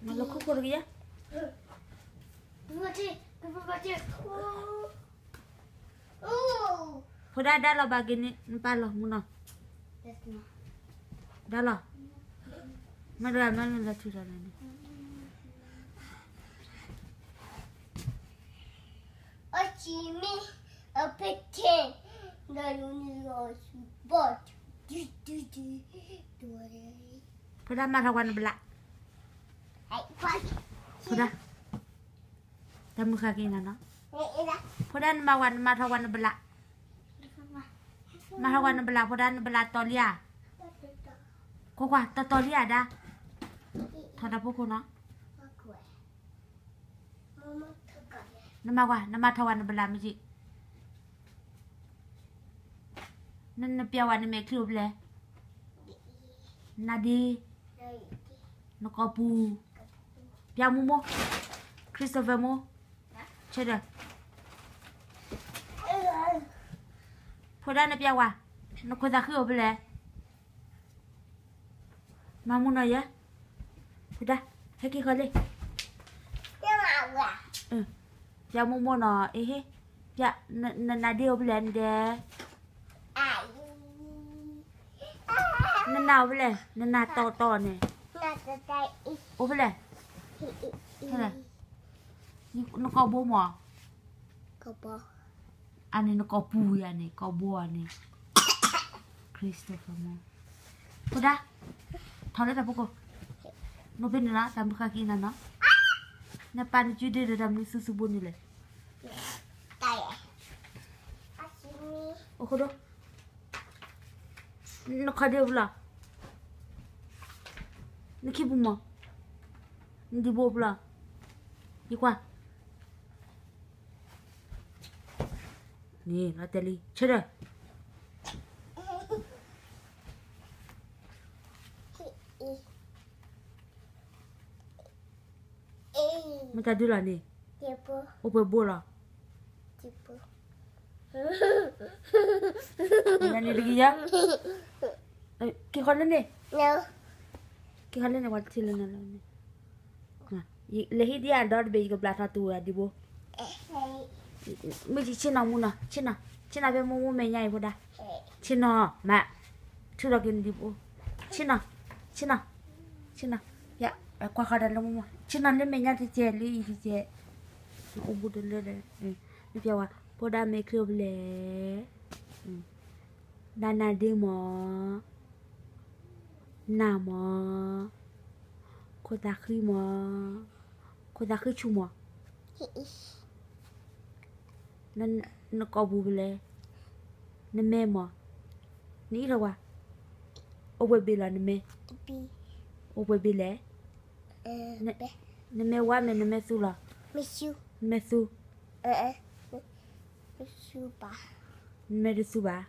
မၤလၢခိခိၣ်တကယၤ ဖိဒၣ်ဒါလီၤဘၣ်က့ၤန့ၣ် နပၢ်လီၤမူနီၤ, ဒါလီၤ, မ့ၢ်တဂၤမ့ၢ်နလီၤထူဒီးန့ၣ်, ဖိဒၣ်မၤထီၣ်ဝဲနဘျး, ဖိဒၣ် တၢ်မုၢ်ဃါက့ၤနၤနီၤ, ဖိဒၣ်နမၤဝဲ နမၤထီၣ်ဝဲနဘျး, မၤထီၣ်ဝဲနဘျး ဖိဒၣ်နဘျးတီၤလံဧါ, ကွၢ်ကွၢ် တီၤတီၤလံဧါဒါ, ထီၣ်တၢ်ဖိခိၣ်နီၤ, နမၤဝဲ နမၤထီၣ်ဝဲနဘျးမ့ၢ်က့ၤ, န နပျဲဝဲနမဲာ်ချံအိၣ်ဖဲလဲၣ်, နၤဒ့, နကိာ်ပူၤ, ပျဲမိၢ်မိၢ်, Christopher မိၢ်, ဆၢဒီး ဖိဒၣ်နပျဲဝဲ, နခိၣ်သးဃံအိၣ်ဖဲလဲၣ်, မၤမူနီၤယဲ, ဖိဒၣ်, ဟဲက့ၤဃီလံ, ပျဲမိၢ်မိၢ်နီၤ, အ့ဟ့, န နနၤဒ့အိၣ်ဖဲလဲၣ်နဒဲ, နနၤအိၣ်ဖဲလဲၣ် နနၤတီတီန့ၣ်, အိၣ်ဖဲလဲၣ်, နကိာ်ဘိမး, အန့ၣ်နကိာ်ပူၤယၤန့ၣ် ကိာ်ဘိအန့ၣ်, Christopher မး, ဖိဒၣ်, ထီၣ်လၢတၢ်ဖိခိၣ်, နဖဲန့ၣ်လီၤ တၢ်မုၢ်ဃါက့ၤနၤနီၤ, နပၢ်နစုဒုဒီးတၢ်မနုၤသူသူဘိန့ၣ်လဲၣ်, အိၣ်ခိၣ်ဒိၣ် နခီဒ့အိၣ်ဖဲလဲၣ်, နခံပူၤမး, နဒံးဘိအိၣ်ဖဲလဲၣ်, ယကွၢ်, န့ၣ်လီၤတဲလံ ဆၢဒီး, မ့ၢ်တၢ်ဒုလီၤန့ၣ်, အိၣ်ပှဲၤဘိလီၤ, န့ၣ်တကယၤ, က့ၤဃီလၢန့ၣ်, က့ၤဃီလၢန့ၣ် ပှၤတထံၣ်လၢန့ၣ်လီၤန့ၣ်, လဲၤဟံးဒံးအဒီတဘ့ၣ် ယကဘျးထီၣ်တူၢ်ဝဲဒံးဘိ, မ့ၢ်ဆ့ၣ်နီၤမူနီၤ ဆ့ၣ်နီၤ, ဆ့ၣ်နီၤဖဲမိၢ်မိၢ်မဲာ်ညါအံၤဖိဒၣ်, ဆ့ၣ်နီၤ, မး, ထုးထီၣ်က့ၤနဒံးဘိ, ဆ့ၣ်နီၤ, ဆ့ၣ်နီၤ, ဆ့ၣ်နီၤ, ကွၢ်ဃီဒီးလၢမိၢ်မိၢ် ဆ့ၣ်နီၤလၢမဲာ်ညါတကဲး လၢအံၤတကဲး, နအိၣ်ဘူးတလၢဒီး, နပျဲဝဲ, ဖိဒၣ်မဲာ်ချံအိၣ်ဖဲလဲၣ်, ဒၣ်နၤဒ့မး, နၤမး, ခိၣ်သးဃံမး, ခိၣ်သးဃံဆူၣ်မး, နကိာ်ပူၤဖဲလဲၣ်, နမဲာ်မး, နအံးထီၣ်ဝဲ, အိၣ်ပှဲၤဘ့ၣ်လီၤနမဲာ်, အိၣ်ပှဲၤဘ့ၣ်လဲၣ်, နမဲာ်ဝါမဲာ် နမဲာ်သူလီၤ, နမဲာ်သူ, နမဲာ်တသူဘၣ်,